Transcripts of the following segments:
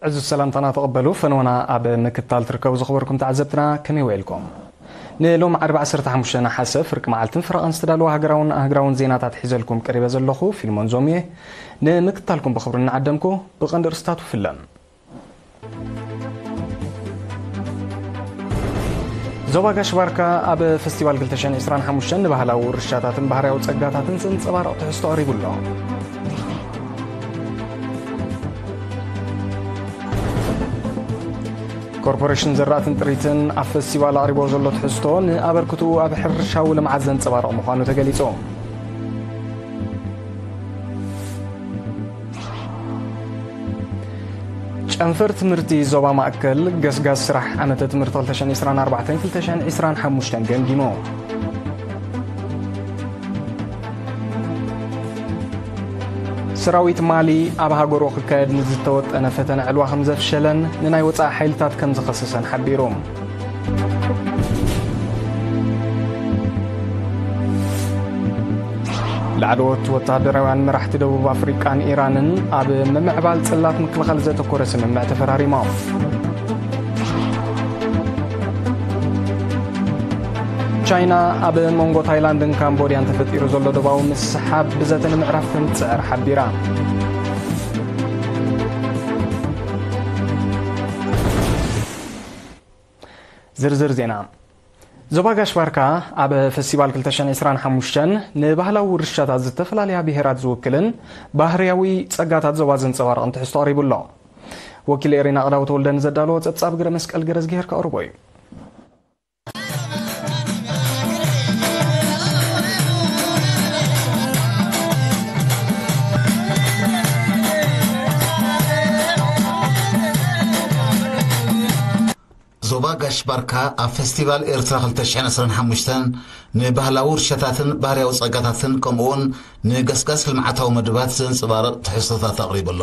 ዕዙዝ ሰላምታና ተቐበሉ። ፈነወና ኣብ ምክታል ትርከቡ ዝኽበርኩም ተዓዘብትና ከመይ ውዒልኩም? ንሎሚ ዓርቢ ዓሰርተ ሓሙሽተ ነሓሰ ፍርቂ መዓልትን ፈረቓን ዝተዳለወ ሃገራውን ኣህግራውን ዜናታት ሒዘልኩም ቀሪበ ዘለኹ ፊልሞን ዞምየ። ንምክታልኩም ብኽብሪ እናዓደምኩ ብቐንዲ ርእስታቱ ፍለም። ዞባ ጋሽ ባርካ ኣብ ፈስቲቫል ክልተ ሽሕን ዕስራን ሓሙሽተን ንባህላዊ ውርሻታትን ባህርያዊ ጸጋታትን ዘንጸባርቕ ትሕዝቶ ኣቕሪቡ ኣሎ። ኮርፖሬሽን ዘራእትን ጥሪትን ኣብ ፈስቲቫል ኣቕሪቦ ዘሎ ትሕዝቶ ንኣበርክትኡ ኣብ ሕርሻዊ ልምዓት ዘንጸባርቕ ምዃኑ ተገሊጹ። ጨንፈር ትምህርቲ ዞባ ማእከል ገስጋስ ስራሕ ዓመተ ትምህርቲ ክልተ ሽሕን ዕስራን ኣርባዕተን ክልተ ሽሕን ዕስራን ሓሙሽተን ገምጊሙ። ሰራዊት ማሊ ኣብ ሃገሩ ክካየድ ንዝተወጠነ ፈተነ ዕልዋ ከም ዘፍሸለን ንናይ ወጻኢ ሓይልታት ከም ዝኸሰሰን ሓቢሩ። ላዕለዎት ወተሃደራውያን መራሕቲ ደቡብ ኣፍሪቃን ኢራንን ኣብ ምምዕባል ጽላት ምክልኻል ዘተኮረ ስምምዕ ተፈራሪሞም። ቻይና ኣብ መንጎ ታይላንድን ካምቦድያን ተፈጢሩ ዘሎ ዶባዊ ምስሓብ ብዘተ ንምዕራፍ ከም ትጽዕር ሓቢራ። ዝርዝር ዜና። ዞባ ጋሽ ባርካ ኣብ ፈስቲቫል ክልተ ሽሕን ዕስራን ሓሙሽተን ንባህላዊ ውርሻታት ዝተፈላለያ ብሄራት ዝውክልን ባህርያዊ ጸጋታት ዞባ ዘንጸባርቕን ትሕዝቶ ኣቕሪቡ ኣሎ። ወኪል ኤሪና ኣቕዳው ተወልደ ንዘዳለዎ ጸብጻብ ግረ መስቀል ገረዝግሄር ከቕርቦ እዩ። ዞባ ጋሽ ባርካ ኣብ ፈስቲቫል ኤርትራ ክልተ ሽሕን ዕስራን ሓሙሽተን ንባህላዊ ውርሻታትን ባህርያዊ ጸጋታትን ከምኡውን ንገስጋስ ልምዓታዊ መደባት ዘንጽባርቕ ትሕዝቶታት ኣቕሪቡ ኣሎ።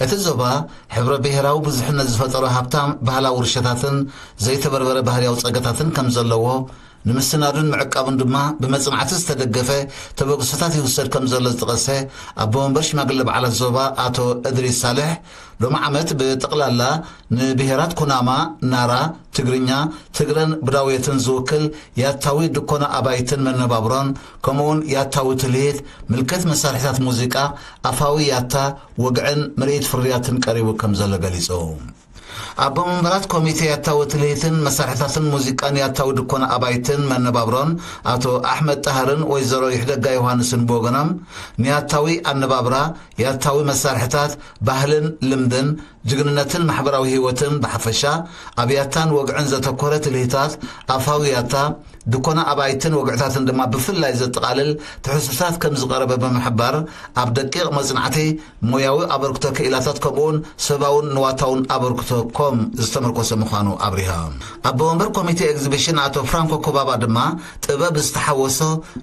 እቲ ዞባ ሕብረ ብሄራዊ ብዙሕነት ዝፈጠሮ ሃብታም ባህላዊ ውርሻታትን ዘይተበርበረ ባህርያዊ ጸጋታትን ከም ዘለዎ፣ ንምስናዱን ምዕቃቡን ድማ ብመጽናዕቲ ዝተደገፈ ተበግሶታት ይውሰድ ከም ዘሎ ዝጠቐሰ ኣቦ መንበር ሽማግለ በዓላት ዞባ ኣቶ እድሪስ ሳልሕ፣ ሎሚ ዓመት ብጠቕላላ ንብሄራት ኩናማ፣ ናራ፣ ትግርኛ፣ ትግረን ብዳውየትን ዝውክል ያታዊ ድኮና ኣባይትን መነባብሮን፣ ከምኡውን ያታዊ ትልሂት፣ ምልከት መሳርሒታት ሙዚቃ፣ ኣፋዊ ያታ፣ ወግዕን ምርኢት ፍርያትን ቀሪቡ ከም ዘሎ ገሊጹ። ኣቦ መንበራት ኮሚቴ ያታዊ ትልሂትን መሳርሒታትን ሙዚቃን ያታዊ ድኮና ኣባይትን መነባብሮን ኣቶ ኣሕመድ ጣህርን ወይዘሮ ይሕደጋ ዮሃንስን ብወገኖም፣ ንያታዊ ኣነባብራ፣ ያታዊ መሳርሒታት፣ ባህልን ልምድን፣ ጅግንነትን ማሕበራዊ ህይወትን ብሓፈሻ፣ ኣብ ያታን ወግዕን ዘተኮረ ትልሂታት፣ ኣፋዊ ያታ፣ ድኮና ኣባይትን ወግዕታትን ድማ ብፍላይ ዘጠቓልል ትሕዝቶታት ከም ዝቐረበ ብምሕባር፣ ኣብ ደቂቕ መጽናዕቲ፣ ሞያዊ ኣበርክቶ ክኢላታት ከምኡውን ሰባውን ንዋታውን ኣበርክቶ ኮም ዝተመርኮሰ ምዃኑ ኣብሪሃ። ኣቦ ወንበር ኮሚቴ ኤግዚቢሽን ኣቶ ፍራንኮ ኮባባ ድማ ጥበብ ዝተሓወሶ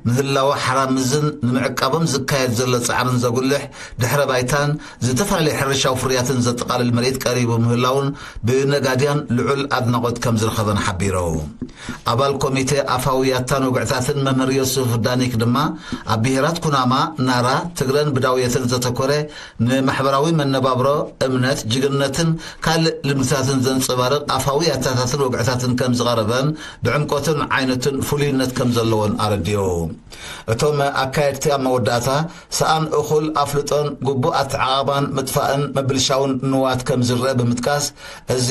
ንህላወ ሓራምዝን ንምዕቃቦም ዝካየድ ዘሎ ጻዕርን ዘጉልሕ ድሕረ ባይታን ዝተፈላለዩ ሕርሻዊ ፍርያትን ዘጠቓልል ምርኢት ቀሪቡ ምህላውን ብነጋድያን ልዑል ኣድናቖት ከም ዝረኸበን ሓቢሩ። ኣባል ኮሚቴ ኣፋዊ ያታን ወግዕታትን መምህር ዮሱፍ ዳኒክ ድማ ኣብ ብሄራት ኩናማ፣ ናራ፣ ትግረን ብዳውየትን ዘተኮረ ንማሕበራዊ መነባብሮ፣ እምነት፣ ጅግንነትን ካልእ ልምድታትን ዘንጸባርቕ ኣፋዊ ያታታትን ወግዕታትን ከም ዝቐረበን ብዕምቆትን ዓይነትን ፍሉይነት ከም ዘለዎን ኣረዲኡ። እቶም ኣካየድቲ ኣብ መወዳእታ ሰኣን እኹል ኣፍልጦን ግቡእ ኣተዓቓቕባን ምጥፋእን ምብልሻውን ንዋት ከም ዝረአ ብምጥቃስ፣ እዚ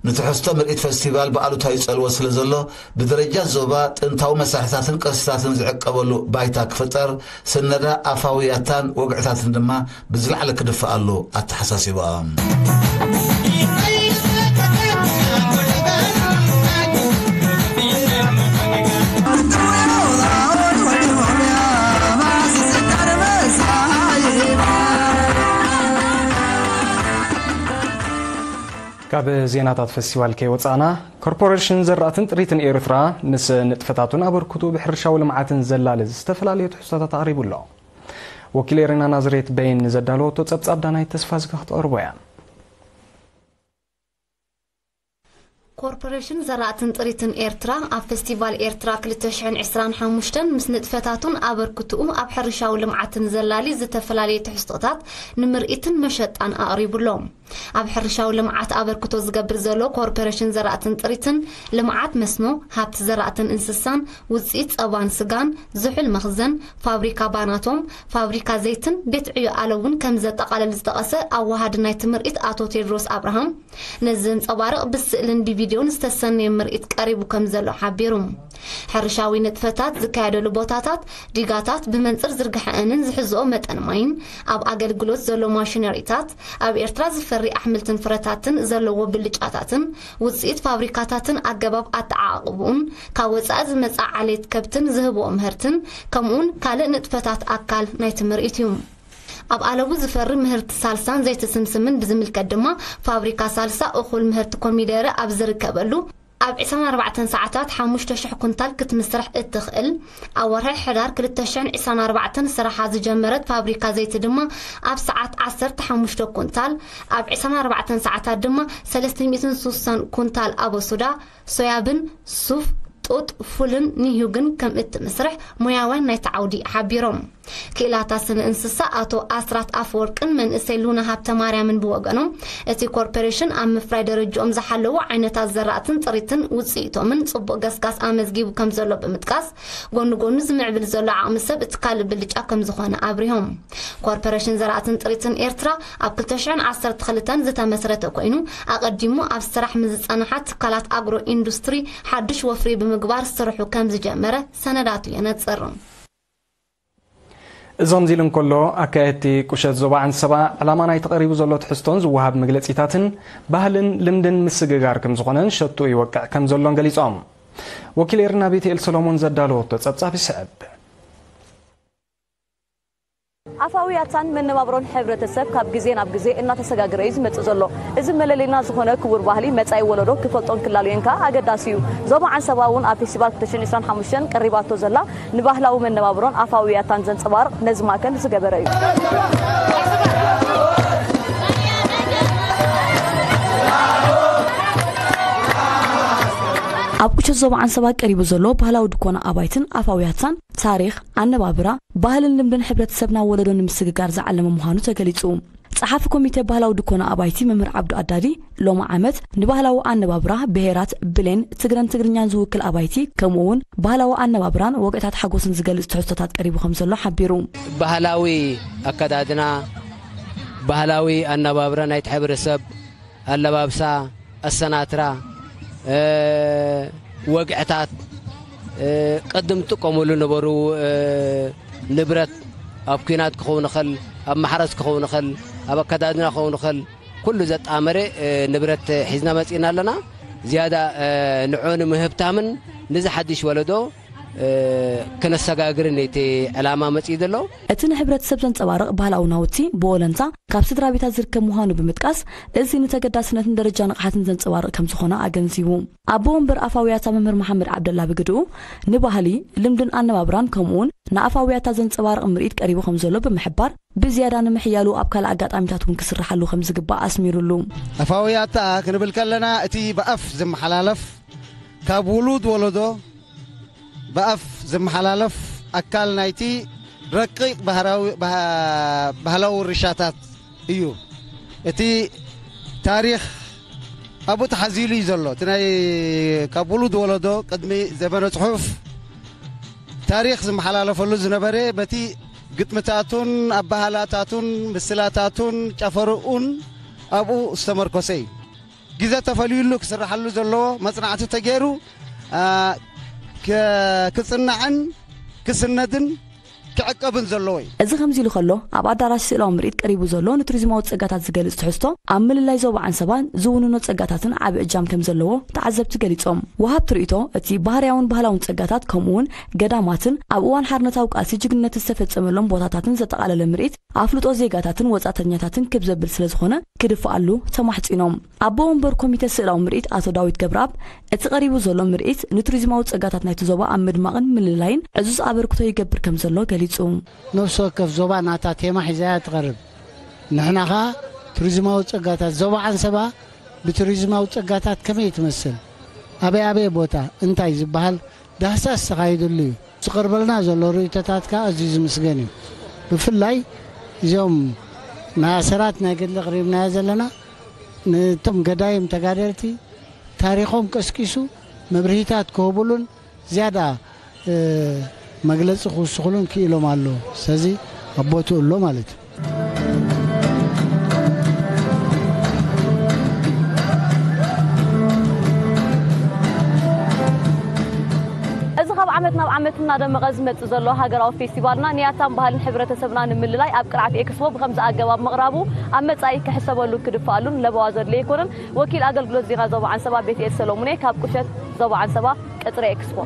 ንትሕዝቶ ምርኢት ፈስቲቫል ብኣሉታዊ ይጸልዎ ስለ ዘሎ፣ ብደረጃ ዞባ ጥንታዊ መሳርሕታትን ቅርስታትን ዝዕቀበሉ ባይታ ክፍጠር፣ ስነዳ ኣፋዊ ያታን ወግዕታትን ድማ ብዝለዓለ ክድፍኣሉ ኣተሓሳሲቦም። ካብ ዜናታት ፈስቲቫል ከይወጻእና፣ ኮርፖሬሽን ዘራእትን ጥሪትን ኤርትራ ምስ ንጥፈታቱን ኣበርክቱ ብሕርሻዊ ልምዓትን ዘላሊ ዝተፈላለዩ ትሕዝቶታት ኣቕሪቡ ኣሎ። ወኪል ኤሪና ናዝሬት በይን ንዘዳለወቶ ጸብጻብ ዳናይት ተስፋ ዝጋ ክትቐርቦ እያ። ኮርፖሬሽን ዘራእትን ጥሪትን ኤርትራ ኣብ ፌስቲቫል ኤርትራ ክልተ ሽሕን ዕስራን ሓሙሽተን ምስ ንጥፈታቱን ኣበርክትኡ ኣብ ሕርሻዊ ልምዓትን ዘላሊ ዝተፈላለየ ትሕዝቶታት ንምርኢትን መሸጣን ኣቕሪቡሎም። ኣብ ሕርሻዊ ልምዓት ኣበርክቶ ዝገብር ዘሎ ኮርፖሬሽን ዘራእትን ጥሪትን፣ ልምዓት መስኖ፣ ሃብቲ ዘራእትን እንስሳን፣ ውፅኢት ፀባን ስጋን፣ ዝሑል መኽዘን፣ ፋብሪካ ባናቶም፣ ፋብሪካ ዘይትን ቤት ዕዮ ኣለውን ከም ዘጠቓለል ዝጠቐሰ ኣዋሃዲ ናይቲ ምርኢት ኣቶ ቴድሮስ ኣብርሃም፣ ነዚ ዘንጸባርቕ ብስእልን ብቪድዮን ዝተሰነየ ምርኢት ቀሪቡ ከም ዘሎ ሓቢሩ። ሕርሻዊ ንጥፈታት ዝካየደሉ ቦታታት፣ ዲጋታት ብመንጽር ዝርግሐአንን ዝሕዝኦ መጠን ማይን፣ ኣብ ኣገልግሎት ዘሎ ማሽነሪታት፣ ኣብ ኤርትራ ዝፈሪ ኣሕምልትን ፍረታትን ዘለዎ ብልጫታትን ውጽኢት ፋብሪካታትን ኣገባብ ኣተዓቓቕብኡን ካብ ወጻኢ ዝመጽእ ዓሌት ከብትን ዝህብኦ ምህርትን ከምኡውን ካልእ ንጥፈታት ኣካል ናይቲ ምርኢት እዩ። ኣብ ኣለቡ ዝፈሪ ምህርቲ ሳልሳን ዘይቲ ስምስምን ብዝምልከት ድማ ፋብሪካ ሳልሳ እኹል ምህርቲ ኮሚደረ ኣብ ዝርከበሉ ኣብ ዕስራን ኣርባዕተን ሰዓታት ሓሙሽተ ሽሕ ኩንታል ክትምስራሕ እትኽእል፣ ኣብ ወርሒ ሕዳር ክልተ ሽሕን ዕስራን ኣርባዕተን ስራሓ ዝጀመረት ፋብሪካ ዘይቲ ድማ ኣብ ሰዓት ዓሰርተ ሓሙሽተ ኩንታል፣ ኣብ ዕስራን ኣርባዕተን ሰዓታት ድማ ሰለስተ ሚእትን ስሳን ኩንታል ኣበሱዳ፣ ሶያብን፣ ሱፍ፣ ጡጥ፣ ፉልን ኒሁግን ከም እትምስርሕ ሞያውያን ናይቲ ዓውዲ ሓቢሮም። ክኢላታት ስነ እንስሳ ኣቶ ኣስራት ኣፈወርቅን መንእሰይ ሉና ሃብተማርያምን ብወገኖም፣ እቲ ኮርፖሬሽን ኣብ ምፍራይ ደረጃኦም ዝሓለዉ ዓይነታት ዘራእትን ጥሪትን ውፅኢቶምን ፅቡቕ ገስጋስ ኣመዝጊቡ ከም ዘሎ ብምጥቃስ፣ ጎኒ ጎኒ ዝምዕብል ዘሎ ዓቕሚ ሰብ እቲ ካልእ ብልጫ ከም ዝኾነ ኣብሪሆም። ኮርፖሬሽን ዘራእትን ጥሪትን ኤርትራ ኣብ ክልተ ሽሕን ዓሰርተ ክልተን ዝተመስረተ ኮይኑ፣ ኣቐዲሙ ኣብ ስራሕ ምስ ዝጸንሓ ትካላት ኣግሮ ኢንዱስትሪ ሓድሽ ወፍሪ ብምግባር ስርሑ ከም ዝጀመረ ሰነዳቱ የነጽር። እዚ ከምዚ ኢሉ እንከሎ፣ ኣካየድቲ ቁሸት ዞባ ዓንሰባ፣ ዕላማ ናይቲ ቀሪቡ ዘሎ ትሕዝቶን ዝወሃብ መግለጺታትን ባህልን ልምድን ምስግጋር ከም ዝኾነን ሸትኡ ይወቅዕ ከም ዘሎን ገሊጾም። ወኪል ኤርና ቤትኤል ሰሎሞን ዘዳለወቶ ጸብጻብ ይስዕብ። ኣፋውያታን መነባብሮን ሕብረተሰብ ካብ ግዜ ናብ ግዜ እናተሰጋገረ እዩ ዝመጽእ ዘሎ። እዚ መለለይና ዝኾነ ክቡር ባህሊ መጻኢ ወለዶ ክፈልጦን ክላልዮን ከኣ ኣገዳሲ እዩ። ዞባ ዓንሰባ እውን ኣብ ፌስቲቫል ክልተ ሽሕን ዕስራን ሓሙሽተን ቀሪባቶ ዘላ ንባህላዊ መነባብሮን ኣፋውያታን ዘንጸባርቕ ነዚ ማእከል ዝገበረ እዩ። ኣብ ቁሸት ዞባ ዓንሰባ ቀሪቡ ዘሎ ባህላዊ ድኮና ኣባይትን ኣፋውያታን ታሪኽ፣ ኣነባብራ፣ ባህልን ልምድን ሕብረተሰብ ናብ ወለዶ ንምስግጋር ዝዓለመ ምዃኑ ተገሊጹ። ጸሓፊ ኮሚቴ ባህላዊ ድኮና ኣባይቲ መምህር ዓብዱ ኣዳዲ፣ ሎሚ ዓመት ንባህላዊ ኣነባብራ ብሄራት ብሌን፣ ትግረን ትግርኛን ዝውክል ኣባይቲ፣ ከምኡ እውን ባህላዊ ኣነባብራን ወግዕታት ሓጎስን ዝገልጽ ትሕዝቶታት ቀሪቡ ከም ዘሎ ሓቢሩ። ባህላዊ ኣከዳድና፣ ባህላዊ ኣነባብራ ናይቲ ሕብረተሰብ፣ ኣለባብሳ፣ ኣሰናትራ፣ እ፣ ወግዕታት፣ እ፣ ቅድም ዝጥቀሙሉ ነበሩ፣ እ፣ ንብረት ኣብ ኲናት ክኸውን ይኽእል፣ ኣብ ማሕረስ ክኸውን ይኽእል፣ ኣብ ኣከዳድና ክኸውን ይኽእል፣ ኩሉ ዘጣመረ፣ እ፣ ንብረት ሒዝና መጺእና ኣለና። ዝያዳ፣ እ፣ ንዑ ንምህብታምን ንዚ ሓድሽ ወለዶ፣ እ፣ ክነሰጋግርን እቲ ዕላማ መጺኡ ዘሎ። እቲ ንሕብረተሰብ ዘንጸባርቕ ባህላዊ ናውቲ ብወለንታ ካብ ስድራ ቤታት ዝርከብ ምዃኑ ብምጥቃስ፣ እዚ ንተገዳስነትን ደረጃ ንቕሓትን ዘንጸባርቕ ከም ዝኾነ ኣገንዚቡ። ኣቦ ወንበር ኣፋውያታ መምህር መሓመድ ዓብደላ ብግድኡ፣ ንባህሊ፣ ልምድን ኣነባብራን ከምኡውን ንኣፋውያታ ዘንጸባርቕ ምርኢት ቀሪቡ ከም ዘሎ ብምሕባር፣ ብዝያዳ ንምሕያሉ ኣብ ካልእ ኣጋጣሚታት እውን ክስርሓሉ ከም ዝግባእ ኣስሚሩሉ። ኣፋውያታ ክንብል ከለና፣ እቲ ብኣፍ ዝመሓላለፍ፣ ካብ ውሉድ ወለዶ ብኣፍ ዝመሓላለፍ ኣካል ናይቲ ረቂቕ ባህራዊ-፣ ባህ-፣ ባህላዊ ውርሻታት እዩ። እቲ ታሪኽ ኣብኡ ተሓዚሉ እዩ ዘሎ። እቲ ናይ ካብ ውሉድ ወለዶ ቅድሚ ዘበነ ጽሑፍ ታሪኽ ዝመሓላለፈሉ ዝነበረ በቲ ግጥምታቱን ኣባህላታቱን ምስላታቱን ጨፈርኡን ኣብኡ ዝተመርኮሰ እዩ። ግዜ ተፈልዩሉ ክስርሓሉ ዘለዎ መጽናዕቲ ተገይሩ፣ አ፣ ክ-፣ ክጽናዕን ክስነድን ክዕቀብን ዘለዎ እዩ። እዚ ከምዚ ኢሉ ከሎ፣ ኣብ ኣዳራሽ ስእላዊ ምርኢት ቀሪቡ ዘሎ ንቱሪዝማዊ ጸጋታት ዝገልጽ ትሕዝቶ፣ ኣብ ምልላይ ዞባ ዓንሰባን ዝውንኖ ጸጋታትን ዓቢ እጃም ከም ዘለዎ ተዓዘብቲ ገሊጾም። ወሃብቲ ርእይቶ፣ እቲ ባህርያውን ባህላውን ጸጋታት፣ ከምኡውን ገዳማትን ኣብ እዋን ሓርነታዊ ቃልሲ ጅግንነት ዝተፈጸመሎም ቦታታትን ዘጠቓለለ ምርኢት፣ ኣፍልጦ ዜጋታትን ወጻእተኛታትን ክብ ዘብል ስለ ዝኾነ፣ ክድፍኣሉ ተማሕጺኖም። ኣቦ ወንበር ኮሚተ ስእላዊ ምርኢት ኣቶ ዳዊት ገብረኣብ፣ እቲ ቀሪቡ ዘሎ ምርኢት ንቱሪዝማዊ ጸጋታት ናይቲ ዞባ ኣብ ምድማቕን ምልላይን ዕዙዝ ኣበርክቶ ይገብር ከም ዘሎ ገሊጹ። ነፍሲ ወከፍ ዞባ ናታ ቴማ ሒዛያ ትቐርብ። ንሕና ኸኣ ቱሪዝማዊ ጸጋታት ዞባ ዓንሰባ ብቱሪዝማዊ ጸጋታት ከመይ ትመስል? ኣበይ ኣበይ ቦታ እንታይ ዝበሃል ዳህሳስ ተኻይድሉ እዩ። ዝቐርበልና ዘሎ ርእይቶታት ከኣ ኣዝዩ ዝምስገን እዩ። ብፍላይ እዚኦም መኣሰራት ናይ ገድሊ ኣቕሪብናዮ ዘለና፣ ነቶም ገዳይም ተጋደልቲ ታሪኾም ቀስቂሱ መብርሂታት ክህቡሉን ዝያዳ መግለጺ ክውስኹሉን ክኢሎም ኣለዉ። ስለዚ ኣብ ቦትኡ ኣሎ ማለት እዩ። እዚ ካብ ዓመት ናብ ዓመት እናደመቐ ዝመጽእ ዘሎ ሃገራዊ ፌስቲቫልና ንያታን ባህልን ሕብረተሰብና ንምልላይ ኣብ ቅርዓት ኤክስፖ ብኸምዚ ኣገባብ ምቕራቡ ኣብ መጻኢ ክሕሰበሉን ክድፈኣሉን ለበዋ ዘድልዮ ኣይኮነን። ወኪል ኣገልግሎት ዜና ዞባ ዓንሰባ ቤትኤል ሰሎሙኔ ካብ ቁሸት ዞባ ዓንሰባ ቀጽሪ ኤክስፖ።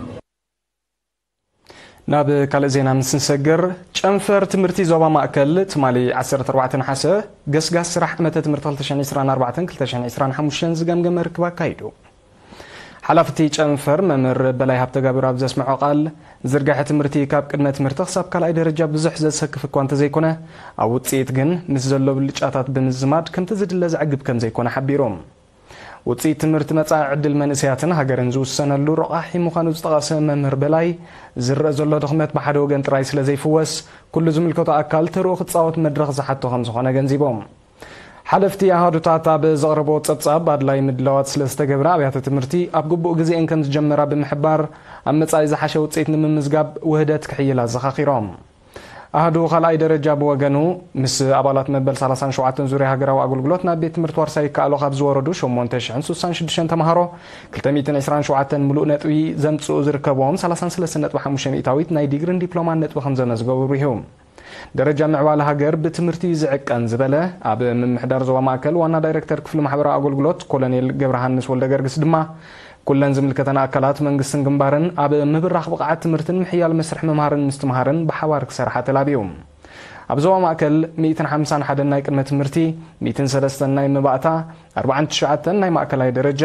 ናብ ካልእ ዜና ምስ ንሰግር፣ ጨንፈር ትምህርቲ ዞባ ማእከል ትማሊ ዓሰርተ ኣርባዕተ ነሓሰ ገስጋስ ስራሕ ዓመተ ትምህርቲ ክልተ ሽሕን ዕስራን ኣርባዕተን ክልተ ሽሕን ዕስራን ሓሙሽተን ዝገምገመ ርክብ ኣካይዱ። ሓላፊ እቲ ጨንፈር መምህር በላይ ሃብተጋብር ኣብ ዘስምዖ ቃል፣ ዝርግሐ ትምህርቲ ካብ ቅድመ ትምህርቲ ክሳብ ካልኣይ ደረጃ ብዙሕ ዘሰክፍ እኳ እንተዘይኮነ፣ ኣብ ውፅኢት ግን ምስ ዘሎ ብልጫታት ብምዝማድ ከምቲ ዝድለ ዘዕግብ ከምዘይኮነ ሓቢሩ። ውፅኢት ትምህርቲ መፃኢ ዕድል መንእሰያትን ሃገርን ዝውሰነሉ ረቋሒ ምዃኑ ዝጠቐሰ መምህር በላይ፣ ዝረአ ዘሎ ድኽመት ብሓደ ወገን ጥራይ ስለዘይፍወስ፣ ኩሉ ዝምልከቶ ኣካል ተርኡ ክፃወት መድረኽ ዝሓቶ ከምዝኾነ ኣገንዚቦም። ሓለፍቲ ኣሃዱታት ኣብ ዘቕረቦ ፀብፃብ፣ ኣድላይ ምድላዋት ስለዝተገብረ ኣብያተ ትምህርቲ ኣብ ግቡእ ግዜኤን ከምዝጀመራ ብምሕባር፣ ኣብ መፃኢ ዝሓሸ ውፅኢት ንምምዝጋብ ውህደት ክሕይል ኣዘኻኺሮም። ኣሃዱ ካልኣይ ደረጃ ብወገኑ፣ ምስ ኣባላት መበል ሰላሳን ሸውዓተን ዙርያ ሃገራዊ ኣገልግሎት ናብ ቤት ትምህርቲ ዋርሳይ ይከኣሎ ካብ ዝወረዱ ሸሞንተ ሽሕን ስሳን ሽዱሽተን ተምሃሮ፣ ክልተ ሚእትን ዕስራን ሸውዓተን ምሉእ ነጥቢ ዘምጽኡ ዝርከብዎም፣ ሰላሳን ሰለስተን ነጥቢ ሓሙሽተ ሚእታዊት ናይ ዲግሪን ዲፕሎማን ነጥቢ ከም ዘመዝገቡ ኣብሪሁ። ደረጃ ምዕባለ ሃገር ብትምህርቲ እዩ ዝዕቀን ዝበለ ኣብ ምምሕዳር ዞባ ማእከል ዋና ዳይረክተር ክፍሊ ማሕበራዊ ኣገልግሎት ኮሎኔል ገብረሃንስ ወልደገርግስ ድማ፣ ኩለን ዝምልከተን ኣካላት መንግስትን ግንባርን ኣብ ምብራኽ ብቕዓት ትምህርትን ምሕያል መስርሕ ምምሃርን ምስትምሃርን ብሓባር ክሰርሓ ተላብዩ። ኣብ ዞባ ማእከል ሚእትን ሓምሳን ሓደን ናይ ቅድመ ትምህርቲ፣ ሚእትን ሰለስተን ናይ መባእታ፣ ኣርባዓን ትሽዓተን ናይ ማእከላይ ደረጃ፣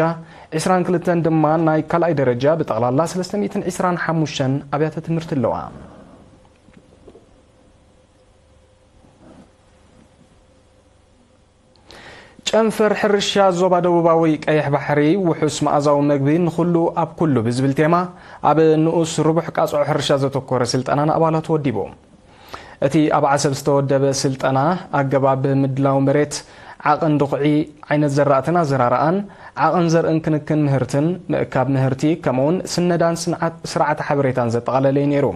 ዕስራን ክልተን ድማ ናይ ካልኣይ ደረጃ፣ ብጠቕላላ ሰለስተ ሚእትን ዕስራን ሓሙሽተን ኣብያተ ትምህርቲ ኣለዋ። ጨንፈር ሕርሻ ዞባ ደቡባዊ ቀይሕ ባሕሪ፣ ውሑስ መኣዛዊ መግቢ ንኹሉ ኣብ ኩሉ ብዝብል ቴማ ኣብ ንኡስ ርቡሕ ቃጽዖ ሕርሻ ዘተኮረ ስልጠና ንኣባላቱ ወዲቡ። እቲ ኣብ ዓሰብ ዝተወደበ ስልጠና፣ ኣገባብ ምድላው መሬት፣ ዓቐን ድኹዒ፣ ዓይነት ዘራእትን ኣዘራርኣን፣ ዓቐን ዘርእን ክንክን ምህርትን፣ ምእካብ ምህርቲ፣ ከምኡውን ስነዳን ስንዓት-፣ ስርዓተ ሓበሬታን ዘጠቓለለ እዩ ነይሩ።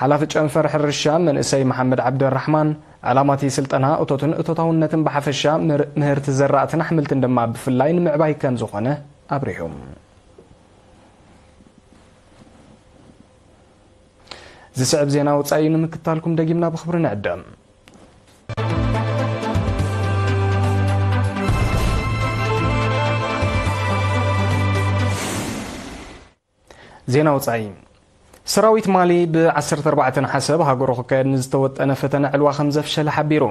ሓላፊ ጨንፈር ሕርሻ መንእሰይ መሓመድ ዓብደራሕማን፣ ዕላማ እቲ ስልጠና እቶትን እቶታውነትን ብሓፈሻ፣ ምር-፣ ምህርቲ ዘራእትን ኣሕምልትን ድማ ብፍላይ ንምዕባይ ከም ዝኾነ ኣብሪሁ። ዝስዕብ ዜና ወጻኢ እዩ፣ ንምክታልኩም ደጊምና ብኽብሪ ንዕደም። ዜና ወጻኢ። ሰራዊት ማሊ ብ ዓሰርተ ኣርባዕተ ነሓሰ ኣብ ሃገሩ ክካየድ ንዝተወጠነ ፈተነ ዕልዋ ከም ዘፍሸለ ሓቢሩ።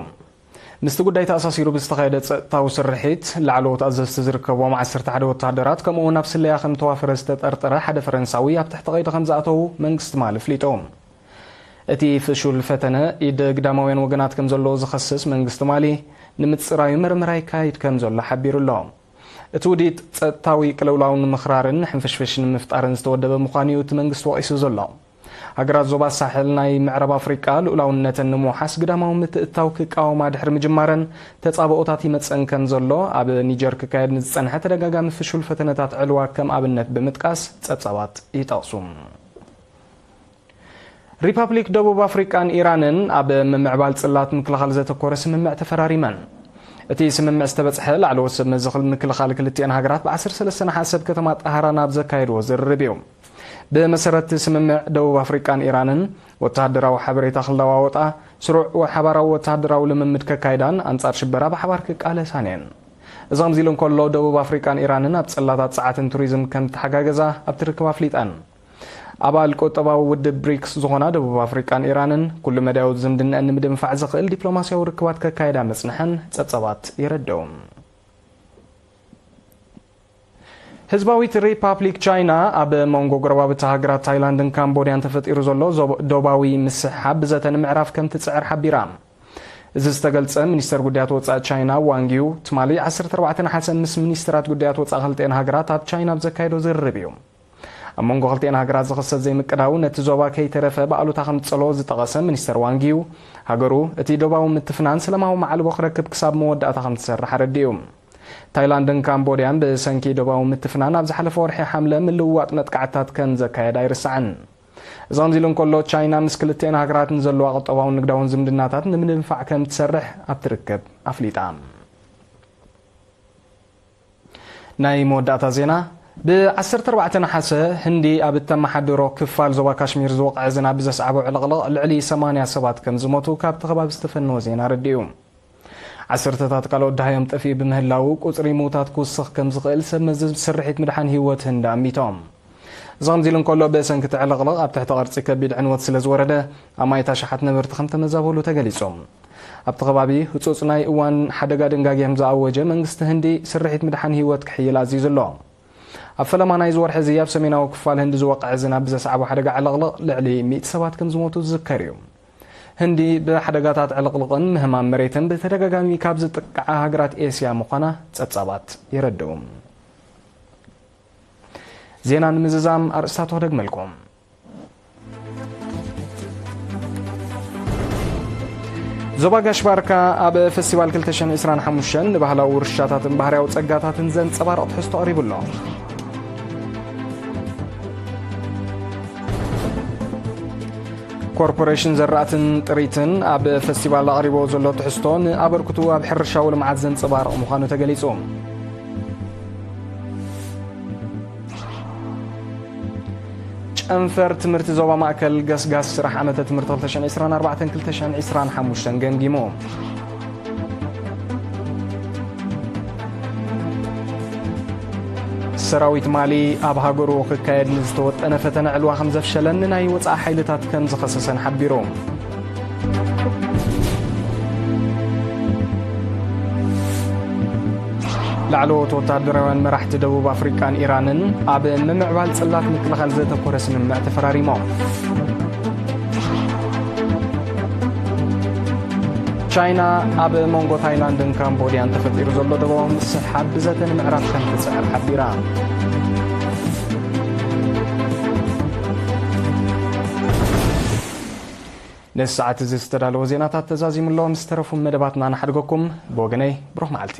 ምስቲ ጉዳይ ተኣሳሲሩ ብዝተኻየደ ጸጥታዊ ስርሒት፣ ላዕለዎት ኣዘዝቲ ዝርከብዎም ዓሰርተ ሓደ ወተሃደራት፣ ከምኡ እውን ኣብ ስለያ ከም ተዋፈረ ዝተጠርጠረ ሓደ ፈረንሳዊ ኣብ ትሕቲ ቀይዲ ከም ዝኣተዉ መንግስቲ ማሊ ኣፍሊጡ። እቲ ፍሹል ፈተነ ኢድ ግዳማውያን ወገናት ከም ዘለዎ ዝኸስስ መንግስቲ ማሊ፣ ንምጽራዩ መርመራ ይካየድ ከም ዘሎ ሓቢሩ ኣሎ። እቲ ውዲት ጸጥታዊ ቅልውላው ንምኽራርን ሕንፍሽፍሽ ንምፍጣርን ዝተወደበ ምዃኑ እዩ እቲ መንግስቲ ወቒሱ ዘሎ። ሃገራት ዞባ ሳሕል ናይ ምዕራብ ኣፍሪቃ ልኡላውነተን ንምውሓስ ግዳማዊ ምትእትታው ክቃወማ ድሕሪ ምጅማረን፣ ተጻብኦታት ይመጸን ከም ዘሎ ኣብ ኒጀር ክካየድ ንዝጸንሐ ተደጋጋሚ ፍሹል ፈተነታት ዕልዋ ከም ኣብነት ብምጥቃስ ጸብጻባት ይጠቕሱ። ሪፓብሊክ ደቡብ ኣፍሪቃን ኢራንን ኣብ ምምዕባል ጽላት ምክልኻል ዘተኮረ ስምምዕ ተፈራሪመን። እቲ ስምምዕ ዝተበጽሐ ላዕለዎት ሰብ መዚ ምክልኻል ክልቲኣን ሃገራት ብ ዓሰርተ ሰለስተ ነሓሰ ኣብ ከተማ ጣህራን ኣብ ዘካየድዎ ዝርርብ እዩ። ብመሰረት እቲ ስምምዕ፣ ደቡብ ኣፍሪቃን ኢራንን ወተሃደራዊ ሓበሬታ ክለዋወጣ፣ ስሩዕ ሓባራዊ ወተሃደራዊ ልምምድ ከካይዳን ኣንጻር ሽበራ ብሓባር ክቃለሳን እየን። እዚ ከምዚ ኢሉ እንከሎ፣ ደቡብ ኣፍሪቃን ኢራንን ኣብ ጽላታት ጸዓትን ቱሪዝም ከም ተሓጋገዛ ኣብቲ ርክብ ኣፍሊጠን። ኣባል ቁጠባዊ ውድብ ብሪክስ ዝኾና ደቡብ ኣፍሪቃን ኢራንን፣ ኩሉ መዳያዊ ዝምድናኣን ንምድንፋዕ ዘኽእል ዲፕሎማስያዊ ርክባት ከካየዳ ምጽንሐን ጸብጻባት የረድኡ። ህዝባዊት ሪፓብሊክ ቻይና፣ ኣብ መንጎ ጎረባብቲ ሃገራት ታይላንድን ካምቦድያን ተፈጢሩ ዘሎ ዞብ-፣ ዶባዊ ምስሕሓብ ብዘተ ንምዕራፍ ከም ትጽዕር ሓቢራ። እዚ ዝተገልጸ፣ ሚኒስተር ጉዳያት ወጻኢ ቻይና ዋንግ ዩ ትማሊ ዓሰርተ ኣርባዕተ ነሓሰ ምስ ሚኒስተራት ጉዳያት ወጻኢ ክልቲኤን ሃገራት ኣብ ቻይና ኣብ ዘካየዶ ዝርርብ እዩ። ኣብ መንጎ ክልቲኤን ሃገራት ዝኽሰት ዘይምቅዳው ነቲ ዞባ ከይተረፈ ብኣሉታ ከም ዝጸልኦ ዝጠቐሰ ሚኒስተር ዋንግ ዩ፣ ሃገሩ እቲ ዶባዊ ምትፍናን ሰላማዊ ማዕልቦ ክረክብ ክሳብ መወዳእታ ከም ትሰርሕ ኣረዲኡ። ታይላንድን ካምቦድያን ብሰንኪ ዶባዊ ምትፍናን ኣብ ዝሓለፈ ወርሒ ሓምለ ምልውዋጥ መጥቃዕትታት ከም ዘካየዳ ኣይርሳዕን። እዚ ከምዚ ኢሉ እንከሎ፣ ቻይና ምስ ክልቲኤን ሃገራት ንዘለዋ ቁጠባውን ንግዳውን ዝምድናታት ንምድንፋዕ ከም ትሰርሕ ኣብቲ ርክብ ኣፍሊጣ። ናይ መወዳእታ ዜና። ብ ዓሰርተ ኣርባዕተ ነሓሰ፣ ህንዲ ኣብ እተመሓድሮ ክፋል ዞባ ካሽሚር ዝወቕዐ ዝናብ ብዘስዓቦ ዕልቕልቕ ልዕሊ ሰማንያ ሰባት ከም ዝሞቱ ካብቲ ከባቢ ዝተፈነወ ዜና ኣረዲኡ። ዓሰርተታት ካልኦት ደሃዮም ጠፊኡ ብምህላዉ፣ ቁጽሪ ምዉታት ክውስኽ ከም ዝኽእል ሰብ መዚ ስርሒት ምድሓን ህይወት ህንዲ ኣሚቶም። እዚ ከምዚ ኢሉ እንከሎ፣ ብሰንኪ እቲ ዕልቕልቕ ኣብ ትሕቲ ቅርጺ ከቢድ ዕንወት ስለ ዝወረደ፣ ኣማኢት ኣሽሓት ነበርቲ ከም ተመዛበሉ ተገሊጹ። ኣብቲ ከባቢ ህጹጽ ናይ እዋን ሓደጋ ድንጋጌ ከም ዝኣወጀ መንግስቲ ህንዲ፣ ስርሒት ምድሓን ህይወት ክሕይል ኣዚዙ ኣሎ። ኣብ ፈለማ ናይዚ ወርሒ እዚ ኣብ ሰሜናዊ ክፋል ህንዲ ዝወቕዐ ዝናብ ብዘስዓቦ ሓደጋ ዕልቕልቕ ልዕሊ ሚእቲ ሰባት ከም ዝሞቱ ዝዝከር እዩ። ህንዲ ብሓደጋታት ዕልቕልቕን ምህማም መሬትን ብተደጋጋሚ ካብ ዝጥቅዓ ሃገራት ኤስያ ምዃና ጸብጻባት የረድኡ። ዜና ንምዝዛም ኣርእስታቱ ክደግመልኩም። ዞባ ጋሽ ባርካ ኣብ ፈስቲቫል ክልተ ሽሕን ዕስራን ሓሙሽተን ንባህላዊ ውርሻታትን ባህርያዊ ጸጋታትን ዘንጸባርቕ ትሕዝቶ ኣቕሪቡ ኣሎ። ኮርፖሬሽን ዘራእትን ጥሪትን ኣብ ፈስቲቫል ኣቕሪቦ ዘሎ ትሕዝቶ ንኣበርክቱ ኣብ ሕርሻዊ ልምዓት ዘንጸባርቕ ምዃኑ ተገሊጹ። ጨንፈር ትምህርቲ ዞባ ማእከል ገስጋስ ስራሕ ዓመተ ትምህርቲ ክልተ ሽሕን ዕስራን ኣርባዕተን ክልተ ሽሕን ዕስራን ሓሙሽተን ገምጊሙ። ሰራዊት ማሊ ኣብ ሃገሩ ክካየድ ንዝተወጠነ ፈተነ ዕልዋ ከም ዘፍሸለን ንናይ ወጻኢ ሓይልታት ከም ዝኸሰሰን ሓቢሩ። ላዕለዎት ወተሃደራውያን መራሕቲ ደቡብ ኣፍሪቃን ኢራንን ኣብ ምምዕባል ጽላት ምክልኻል ዘተኮረ ስምምዕ ተፈራሪሞም። ቻይና ኣብ መንጎ ታይላንድን ካምቦድያን ተፈጢሩ ዘሎ ደባዊ ምስሕሓብ ብዘተ ንምዕራፍ ከም ትጽዕር ሓቢራ። ነዚ ሰዓት እዚ ዝተዳለወ ዜናታት ተዛዚሙ ኣሎ። ምስ ተረፉ መደባትና ንሓድገኩም። ብወገነይ ብሩኽ መዓልቲ።